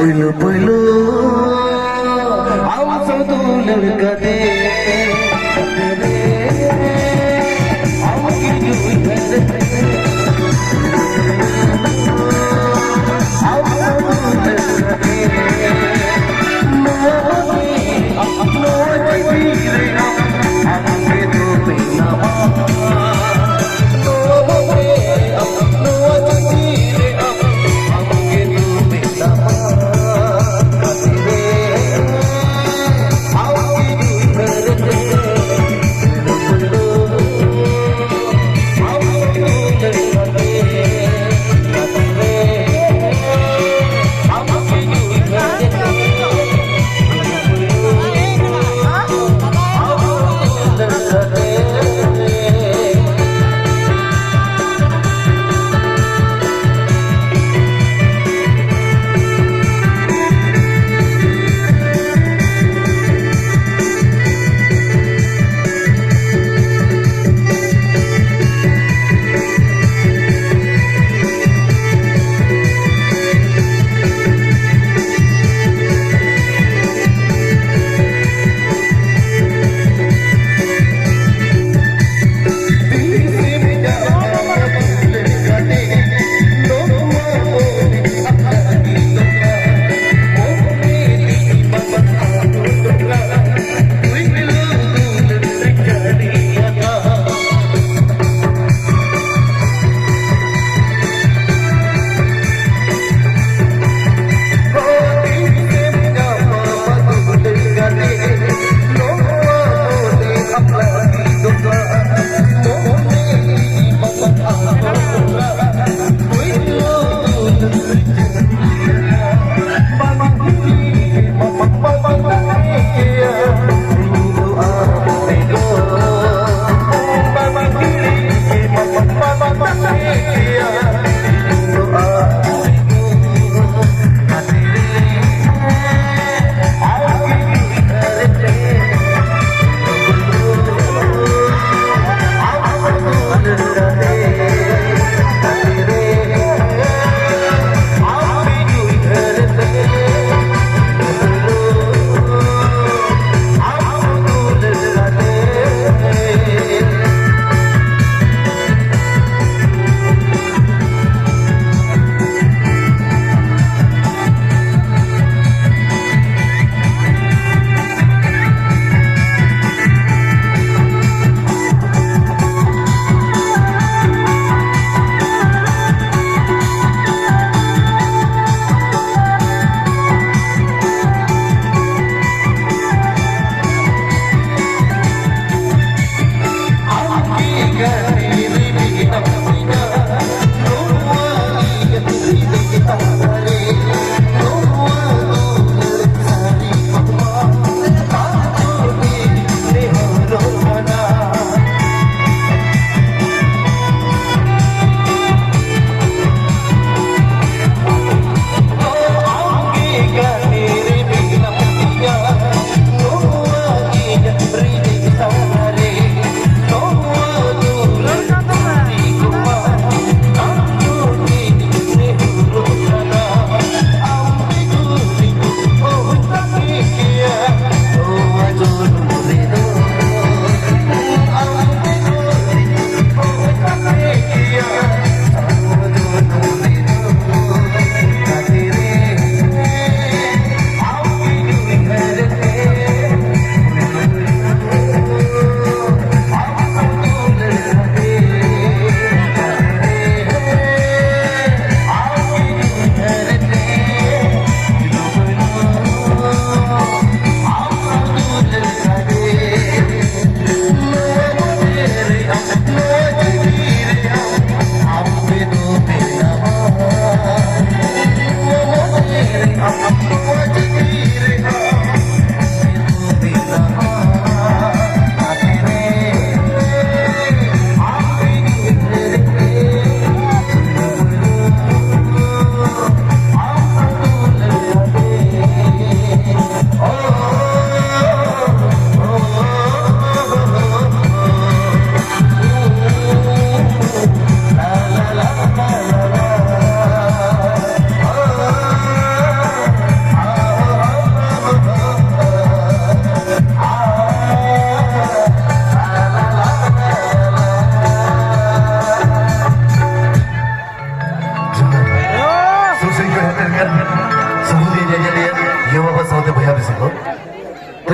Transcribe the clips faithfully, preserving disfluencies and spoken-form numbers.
ᱯᱩᱭᱞᱩ ᱯᱩᱭᱞᱩ ᱟᱢ ᱥᱟᱶ ᱫᱩᱞᱟᱹᱲ ᱠᱟᱛᱮ, ᱟᱢ ᱜᱮ ᱧᱩᱭ ᱠᱟᱛᱮ, ᱟᱢ ᱥᱟᱶ ᱫᱩᱞᱟᱹᱲ ᱠᱟᱛᱮ, ᱱᱚᱣᱟ ᱱᱚᱣᱟ ᱡᱤᱣᱤ ᱨᱮ ᱟᱢ, ᱟᱢ ᱜᱮ ᱫᱩᱞᱟᱹᱲ ᱢᱮᱱᱟᱢᱟ᱾ ᱱᱚᱣᱟ ᱡᱤᱣᱤ ᱨᱮ ᱟᱢ, ᱟᱢ ᱜᱮ ᱫᱩᱞᱟᱹᱲ ᱢᱮᱱᱟᱢᱟ᱾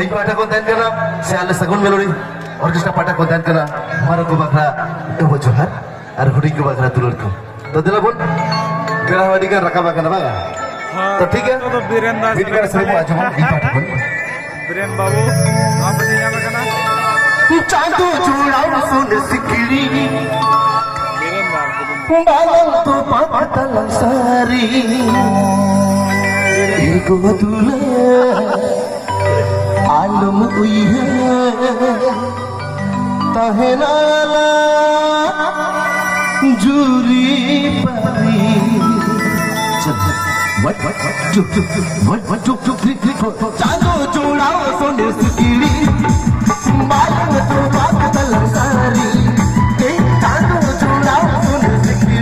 ᱤᱧ ᱯᱟᱦᱴᱟ ᱠᱷᱚᱱ ᱛᱟᱦᱮᱱ ᱠᱟᱱᱟ, ᱥᱮ ᱟᱞᱮ ᱥᱟᱹᱜᱩᱱ ᱢᱮᱞᱳᱰᱤ ᱚᱨᱠᱮᱥᱴᱨᱟ ᱯᱟᱦᱴᱟ ᱠᱷᱚᱱ ᱛᱟᱦᱮᱱ ᱠᱟᱱᱟ, ᱢᱟᱨᱟᱝ ᱠᱚ ᱵᱟᱠᱷᱨᱟ ᱰᱚᱵᱚᱜ ᱡᱚᱦᱟᱨ ᱟᱨ ᱦᱩᱰᱤᱧ ᱠᱚ ᱵᱟᱠᱷᱨᱟ ᱫᱩᱞᱟᱹᱲ ᱠᱚ᱾ ᱛᱚ ᱫᱮᱞᱟ ᱵᱚᱱ, ᱵᱮᱲᱟ ᱦᱚᱸ ᱟᱹᱰᱤ ᱜᱟᱱ ᱨᱟᱠᱟᱵ ᱟᱠᱟᱱᱟ, ᱵᱟᱝᱟ? ᱛᱚ ᱴᱷᱤᱠ ᱜᱮᱭᱟ, ᱱᱤᱛᱚᱜ ᱫᱚ ᱵᱤᱨᱮᱱ ᱫᱟᱥ ᱢᱤᱫ ᱵᱟᱨ ᱥᱮᱨᱮᱧ ᱵᱚᱱ ᱟᱸᱡᱚᱢᱟ ᱤᱧ ᱯᱟᱦᱴᱟ ᱠᱷᱚᱱ᱾ ᱵᱤᱨᱮᱱ ᱵᱟᱹᱵᱩ, ᱟᱢ ᱯᱟᱹᱴᱤ ᱧᱟᱢ ᱟᱠᱟᱱᱟ᱾ ᱪᱟᱸᱫᱚ ᱡᱚᱲᱟᱣ ᱥᱚᱱᱮ ᱥᱤᱠᱲᱤ, ᱵᱤᱨᱮᱱ ᱵᱟᱹᱵᱩ᱾ ᱵᱟᱞᱟᱝ ᱛᱚᱯᱟᱜ ᱛᱟᱞᱟᱝ ᱥᱟᱹᱨᱤ, ᱮ ᱜᱚ ᱫᱩᱞᱟᱹᱲ, ᱟᱞᱚᱢ ᱩᱭᱦᱟᱹᱨ, ᱛᱟᱦᱮᱱᱟᱞᱟᱝ ᱡᱩᱨᱤ ᱯᱟᱹᱨᱤ᱾ One, one, one, two, two, one, one, two, two, three, three, four. ᱪᱟᱸᱫᱚ ᱡᱚᱲᱟᱣ ᱥᱚᱱᱮ ᱥᱤᱠᱲᱤ, ᱵᱟᱞᱟᱝ ᱛᱚᱯᱟᱜ ᱛᱟᱞᱟᱝ ᱥᱟᱹᱨᱤ᱾ ᱛᱮᱦᱮᱧ ᱪᱟᱸᱫᱚ ᱡᱚᱲᱟᱣ ᱥᱚᱱᱮ ᱥᱤᱠᱲᱤ,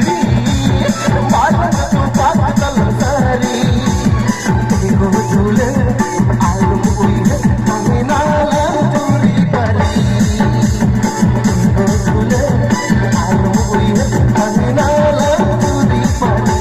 ᱵᱟᱞᱟᱝ ᱛᱚᱯᱟᱜ ᱛᱟᱞᱟᱝ ᱥᱟᱹᱨᱤ᱾ ᱮ ᱜᱚ ᱫᱩᱞᱟᱹᱲ, ᱟᱞᱚᱢ ᱩᱭᱦᱟᱹᱨ, ᱛᱟᱦᱮᱱᱟᱞᱟᱝ ᱡᱩᱨᱤ ᱯᱟᱹᱨᱤ᱾ ᱮ ᱜᱚ ᱫᱩᱞᱟᱹᱲ, ᱟᱞᱚᱢ ᱩᱭᱦᱟᱹᱨ, ᱛᱟᱦᱮᱱᱟᱞᱟᱝ ᱡᱩᱨᱤ ᱯᱟᱹᱨᱤ᱾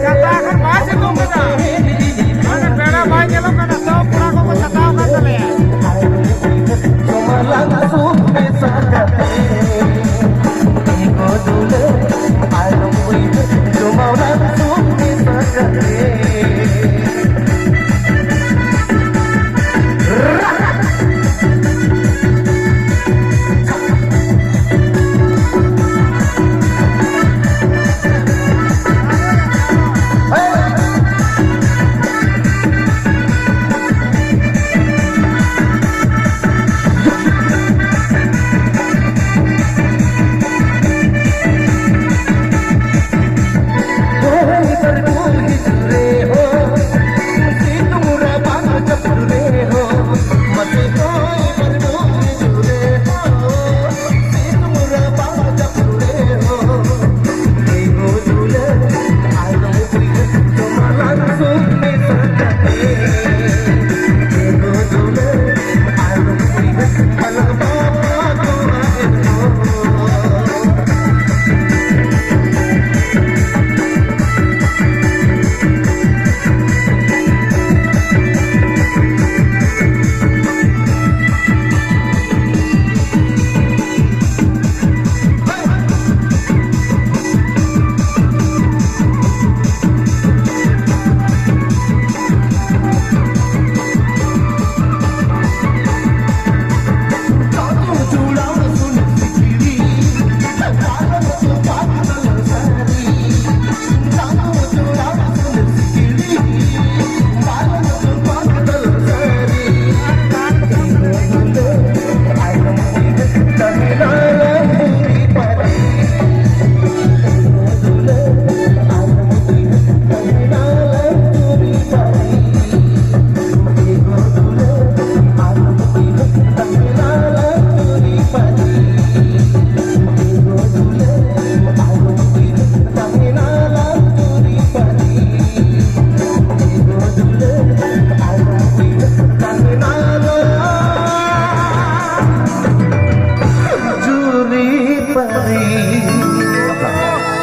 ᱠᱟᱛᱷᱟ ᱠᱷᱚᱱ ᱵᱟᱭ ᱥᱤᱛᱩᱝ ᱠᱟᱫᱟ᱾ ᱢᱟᱱᱮ ᱵᱮᱲᱟ ᱵᱟᱭ ᱧᱮᱞᱚᱜ ᱠᱟᱱᱟ, ᱛᱟᱹᱣ ᱠᱚᱲᱟ ᱠᱚᱠᱚ ᱥᱟᱡᱟᱣ ᱠᱟᱱ ᱛᱟᱞᱮᱭᱟ᱾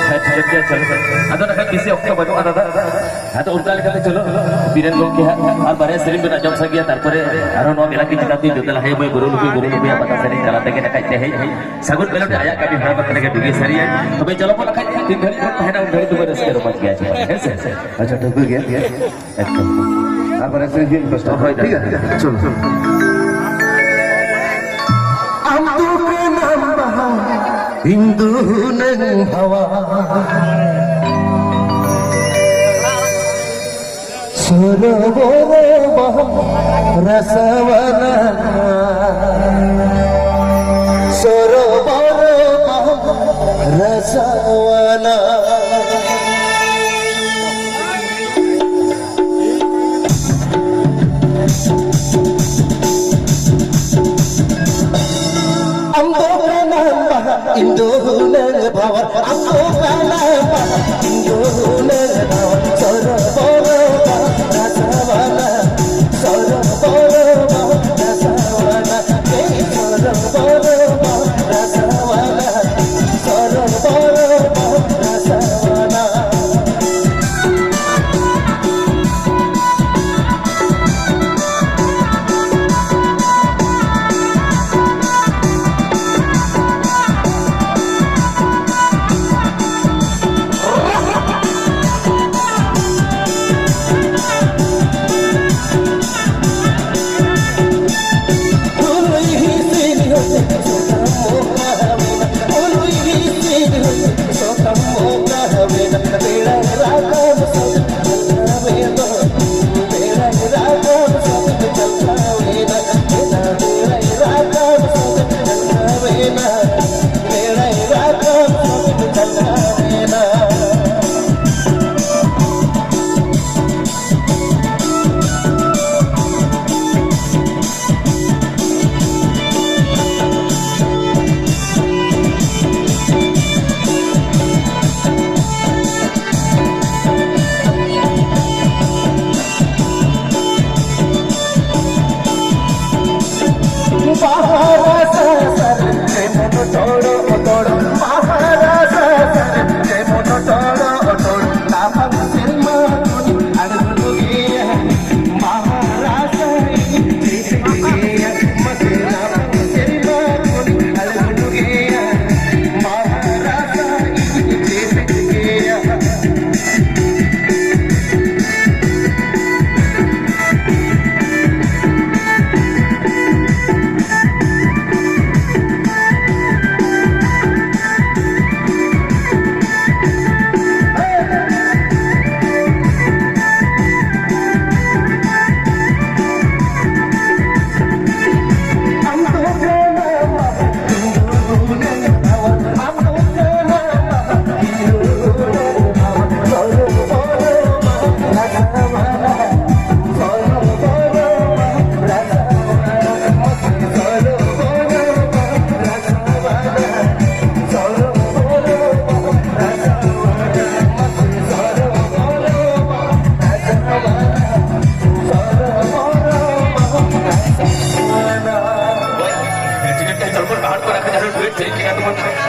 ᱦᱮᱸ, ᱴᱷᱤᱠ ᱜᱮᱭᱟ, ᱪᱚᱞᱚ᱾ ᱟᱫᱚ ᱱᱟᱠᱷᱟᱱ ᱵᱮᱥᱤ ᱚᱠᱛᱚ ᱵᱟᱹᱱᱩᱜᱼᱟ, ᱫᱟᱫᱟ᱾ ᱟᱫᱚ ᱚᱱᱠᱟ ᱞᱮᱠᱟᱛᱮ ᱪᱚᱞᱚ, ᱵᱤᱨᱮᱱ ᱜᱚᱢᱠᱮ ᱦᱟᱸᱜ ᱟᱨ ᱵᱟᱨᱭᱟ ᱥᱮᱨᱮᱧ ᱵᱮᱱ ᱟᱸᱡᱚᱢ ᱥᱟᱸᱜᱮᱭᱟ, ᱛᱟᱨᱯᱚᱨᱮ ᱟᱨᱦᱚᱸ ᱱᱚᱣᱟ ᱢᱮᱞᱟ ᱠᱤ ᱪᱮᱛᱟᱱ ᱛᱮ ᱡᱚᱛᱚ ᱞᱟᱦᱟᱭ ᱢᱟᱹᱭ ᱵᱩᱨᱩ ᱞᱩᱯᱤ, ᱵᱩᱨᱩ ᱞᱩᱯᱤᱭᱟᱜ ᱯᱟᱛᱟ ᱥᱮᱨᱮᱧ ᱛᱟᱞᱟ ᱛᱮᱜᱮ ᱱᱟᱠᱷᱟᱡ ᱛᱮᱦᱮᱧ ᱥᱟᱹᱜᱩᱱ ᱢᱮᱞᱟ ᱨᱮ ᱟᱭᱟᱜ ᱠᱟᱹᱢᱤ ᱦᱚᱨᱟ ᱠᱚ ᱛᱮᱜᱮ ᱰᱩᱜᱤ ᱥᱟᱹᱨᱤᱭᱟᱭ᱾ ᱛᱚᱵᱮ ᱪᱚᱞᱚ ᱵᱚᱱ ᱱᱟᱠᱷᱟᱡ ᱛᱤᱱ ᱜᱷᱟᱹᱲᱤᱡ ᱠᱷᱚᱱ ᱛᱟᱦᱮᱱᱟ ᱩᱱ ᱜᱷᱟᱹᱲᱤᱡ ᱫᱚᱵᱚᱱ ᱨᱟᱹᱥᱠᱟᱹ ᱨᱚᱢᱚᱡᱽ ᱜᱮᱭᱟ ᱪᱮ ᱵᱟᱝ? ᱦᱮᱸ ᱥᱮ? ᱟᱪᱪᱷᱟ, ᱴᱷᱟᱹᱣᱠᱟᱹ ᱜᱮᱭᱟ᱾ ᱮᱠᱫᱚᱢ᱾ ᱟᱨ ᱵᱟᱨᱭᱟ ᱥᱮᱨᱮᱧ ᱦᱩᱭᱩᱜ ᱯᱟᱥᱴᱟ᱾ ᱦᱳᱭ, ᱴᱷᱤᱠ ᱜᱮᱭᱟ? ᱪᱚᱞᱚ᱾ ᱟᱢ ᱫᱚ ᱠᱟᱱᱟᱢ ᱵᱟᱦᱟ, ᱤᱧ ᱫᱚ ᱦᱩᱱᱟᱹᱝ ᱦᱟᱣᱟ᱾ ᱥᱚᱨᱚᱵᱚᱨᱚ ᱵᱟᱦᱟ ᱨᱟᱥᱟᱣᱟᱞᱟ, ᱥᱚᱨᱚᱵᱚᱨᱚ ᱵᱟᱦᱟ ᱨᱟᱥᱟᱣᱟᱞᱟ᱾ ᱟᱢ ᱫᱚ ᱠᱟᱱᱟᱢ ᱵᱟᱦᱟ, ᱤᱧ ᱫᱚ ᱦᱩᱱᱟᱹᱝ ᱵᱷᱟᱣᱟᱨ᱾ ᱟᱢ ᱫᱚ ᱠᱟᱱᱟᱢ ᱵᱟᱦᱟ, ᱤᱧ ᱫᱚ ᱦᱩᱱᱟᱹᱝ ᱵᱷᱟᱣᱟᱨ᱾ ᱥᱚᱨᱚ ᱵᱚᱨᱚ ᱵᱟᱦᱟ ᱨᱟᱥᱟᱣᱟᱞᱟ, ᱥᱚᱨᱚ ᱵᱚᱨᱚ ᱵᱟᱦᱟ ᱨᱟᱥᱟᱣᱟᱞᱟ, ᱮᱭ ᱥᱚᱨᱚ ᱵᱚᱨᱚ ᱵᱟᱦᱟ ᱨᱟᱥᱟᱣᱟᱞᱟ, ᱥᱚᱨᱚ ᱵᱚᱨᱚ ᱵᱟᱦᱟ ᱨᱟᱥᱟᱣᱟᱞᱟ᱾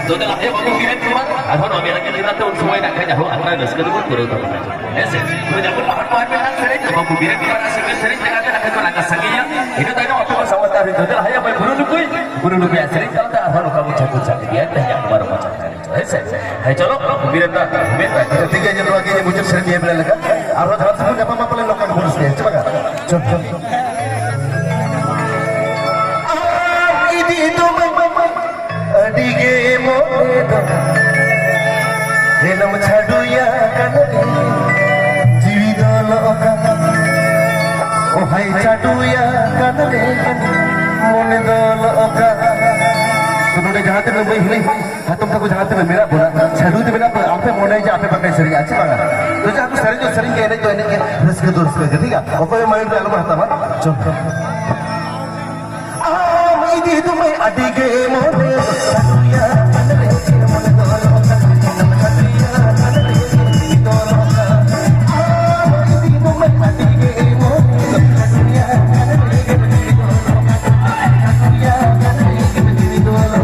ᱛᱚ ᱫᱮᱞᱟ ᱦᱮᱸ ᱵᱟᱹᱵᱩ ᱵᱤᱨᱮᱱ ᱠᱩᱢᱟᱨ, ᱟᱨᱦᱚᱸ ᱱᱚᱣᱟ ᱢᱮᱞᱟ ᱧᱮᱞ ᱠᱮᱫᱟ ᱛᱮ ᱩᱱ ᱥᱚᱢᱚᱭ ᱱᱟᱜ ᱠᱷᱟᱡ ᱟᱨᱦᱚᱸ ᱟᱠᱷᱲᱟ ᱨᱟᱹᱥᱠᱟᱹ ᱫᱚᱵᱚᱱ ᱯᱩᱨᱟᱹᱣ ᱛᱟᱵᱚᱱᱟ᱾ ᱦᱮᱸ ᱥᱮ? ᱛᱚ ᱡᱟᱵᱚᱱ ᱞᱟᱦᱟ ᱠᱚ ᱟᱨ ᱢᱤᱫᱴᱟᱝ ᱥᱮᱨᱮᱧ, ᱵᱟᱹᱵᱩ ᱵᱤᱨᱮᱱ ᱠᱩᱢᱟᱨ ᱟᱜ ᱥᱮᱨᱮᱧ, ᱥᱮᱨᱮᱧ ᱛᱮ ᱠᱟᱛᱮ ᱱᱟᱜ ᱠᱷᱟᱡ ᱵᱚᱱ ᱞᱟᱸᱜᱟ ᱥᱟᱺᱜᱤᱧᱟ᱾ ᱤᱱᱟᱹ ᱛᱟᱭᱱᱚᱢ ᱟᱯᱮ ᱠᱚ ᱥᱟᱶᱛᱟ ᱨᱮ ᱫᱚ ᱫᱮᱞᱟ ᱦᱮᱸ ᱵᱟᱹᱭ ᱵᱩᱨᱩ ᱱᱩᱠᱩᱭ, ᱵᱩᱨᱩ ᱱᱩᱠᱩᱭᱟᱜ ᱥᱮᱨᱮᱧ ᱛᱟᱞᱟᱛᱮ ᱟᱨᱦᱚᱸ ᱱᱚᱝᱠᱟ ᱵᱚᱱ ᱪᱷᱟᱯᱩ ᱪᱷᱟᱯ ᱤᱫᱤᱭᱟ ᱛᱮᱦᱮᱧᱟᱜ ᱠᱩᱢᱟᱨ ᱢᱚᱪᱟ ᱠᱟᱹᱨᱤ ᱫᱚ᱾ ᱦᱮᱸ ᱥᱮ? ᱦᱮᱸ ᱪᱚᱞᱚ, ᱵᱟᱹᱵᱩ ᱵᱤᱨᱮᱱ ᱫᱟ, ᱢᱤᱫ ᱵᱟᱨ᱾ ᱴᱷᱤᱠ ᱜᱮᱭᱟ, ᱱᱚᱣᱟ ᱜᱮ ᱢᱩᱪᱟᱹᱫ ᱥᱮᱨᱮᱧ ᱜᱮ ᱵᱮᱲᱟ ᱞᱮᱠᱟ᱾ ᱟᱨᱦᱚᱸ ᱡᱟᱦᱟᱸ ᱛᱤᱥ ᱵᱚᱱ ᱧᱟᱯᱟᱢᱟ ᱯᱟᱞᱮ ᱱᱚᱝᱠᱟ ᱜᱮᱵᱚᱱ ᱨᱟᱹᱥᱠᱟᱹᱭᱟ, ᱪᱮ ᱵᱟᱝᱟ? ᱪᱚᱞ, ᱪᱚᱞ᱾ ᱟᱢ ᱤᱫᱤ ᱫᱚ ᱟᱹᱰᱤ ᱜᱮ ᱢᱚᱱᱮ ᱫᱚ ᱮᱱᱟᱢ ᱪᱷᱟᱰᱩᱭᱟ ᱠᱟᱱ ᱨᱮ ᱡᱤᱣᱤ ᱫᱚ ᱞᱚᱜ ᱠᱟᱱ᱾ ᱚ ᱦᱟᱭ ᱪᱷᱟᱰᱩᱭᱟ ᱠᱟᱱ ᱨᱮ ᱢᱚᱱᱮ ᱫᱚ ᱞᱚᱜ ᱠᱟᱱ᱾ ᱛᱚ ᱱᱚᱰᱮ ᱡᱟᱦᱟᱸ ᱛᱤᱱᱟᱹᱜ ᱢᱟᱹᱭ ᱦᱤᱞᱤ ᱦᱟᱛᱚᱢ ᱛᱟᱠᱚ ᱡᱟᱦᱟᱸ ᱛᱤᱱᱟᱹᱜ ᱢᱮᱱᱟᱜ ᱵᱚᱱᱟ, ᱪᱷᱟᱰᱩ ᱛᱮ ᱢᱮᱱᱟᱜ ᱵᱚᱱᱟ, ᱟᱯᱮ ᱢᱚᱱᱮ ᱡᱮ ᱟᱯᱮ ᱵᱟᱯᱮ ᱥᱮᱨᱮᱧᱟ, ᱪᱮ ᱵᱟᱝᱟ? ᱛᱚ ᱡᱟᱦᱟᱸ ᱠᱚ ᱥᱮᱨᱮᱧ ᱫᱚ ᱥᱮᱨᱮᱧ ᱜᱮ, ᱮᱱᱮᱡ ᱫᱚ ᱮᱱᱮᱡ ᱜᱮ, ᱨᱟᱹᱥᱠᱟᱹ ᱫᱚ ᱨᱟᱹᱥᱠᱟᱹ ᱜᱮ, ᱴᱷᱤᱠ ᱜᱮᱭᱟ? ᱚᱠᱚᱭ ᱦᱚᱸ ᱢᱟᱭᱤᱱᱰ ᱨᱮ ᱟᱞᱚ ᱵᱚᱱ ᱦᱟᱛᱟᱣᱟ᱾ ᱪᱚᱞ᱾ ᱟᱢ ᱤᱫᱤ ᱫᱚᱢᱮ ᱟᱹᱰᱤ ᱜᱮ ᱢᱚᱱᱮ ᱥᱟᱰᱩᱭᱟ ᱢᱚᱱᱮ ᱫᱚ ᱟᱞᱚ ᱥᱟᱰᱩᱭᱟ ᱢᱚᱱᱮ ᱫᱚ ᱟᱞᱚ ᱥᱟᱰᱩᱭᱟ ᱟᱢ ᱤᱫᱤ ᱫᱚᱢᱮ ᱟᱹᱰᱤ ᱜᱮ ᱢᱚᱱᱮ ᱥᱟᱰᱩᱭᱟ ᱢᱚᱱᱮ ᱫᱚ ᱟᱞᱚ ᱥᱟᱰᱩᱭᱟ ᱢᱚᱱᱮ ᱫᱚ ᱟᱞᱚ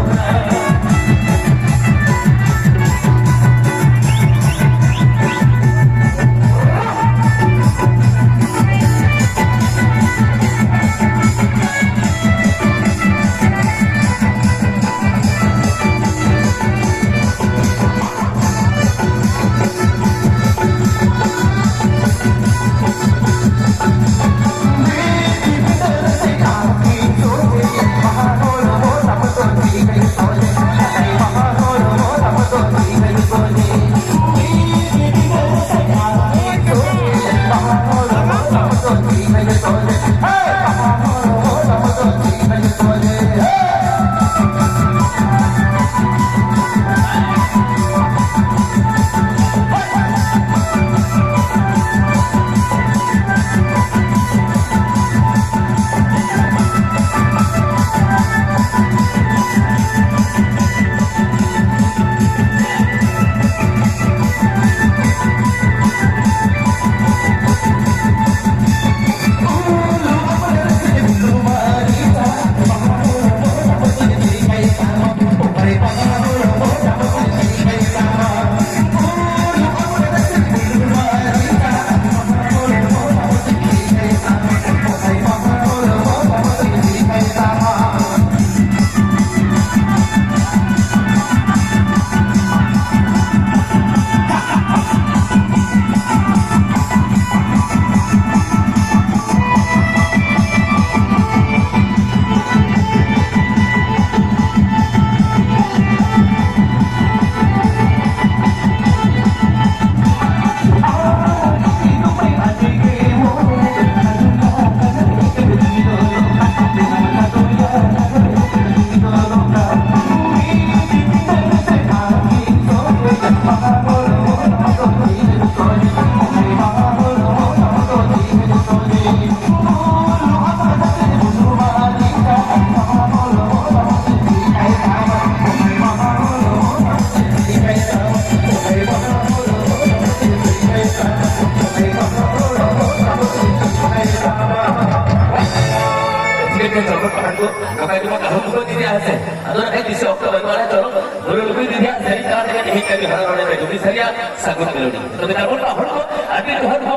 ᱪᱚᱞᱚᱱ ᱯᱟᱦᱟᱲ ᱠᱚ ᱱᱚᱝᱠᱟ ᱜᱮᱵᱚᱱ ᱟᱦᱩᱢ ᱠᱚ ᱤᱫᱤᱭᱟ ᱦᱮᱸ ᱥᱮ᱾ ᱟᱫᱚ ᱱᱟᱦᱟᱜ ᱛᱤᱥ ᱚᱠᱛᱚ ᱵᱟᱹᱱᱩᱜᱼᱟ, ᱪᱚᱞᱚᱱ ᱜᱩᱨᱩ ᱞᱩᱜᱩᱭ ᱤᱫᱤᱭᱟ, ᱥᱟᱹᱨᱤ ᱠᱟᱛᱷᱟ ᱛᱮᱜᱮ ᱛᱮᱦᱮᱧ ᱠᱟᱹᱢᱤ ᱦᱚᱨᱟ ᱱᱚᱰᱮ ᱯᱮ ᱰᱩᱵᱤ ᱥᱟᱹᱨᱤᱭᱟ, ᱥᱟᱹᱜᱩᱱ ᱜᱟᱹᱞᱩᱰᱤ᱾ ᱛᱚᱵᱮ ᱛᱟᱵᱚᱱ ᱢᱟ ᱦᱚᱲ ᱠᱚ ᱟᱹᱰᱤ ᱡᱚᱦᱟᱨ ᱠᱚ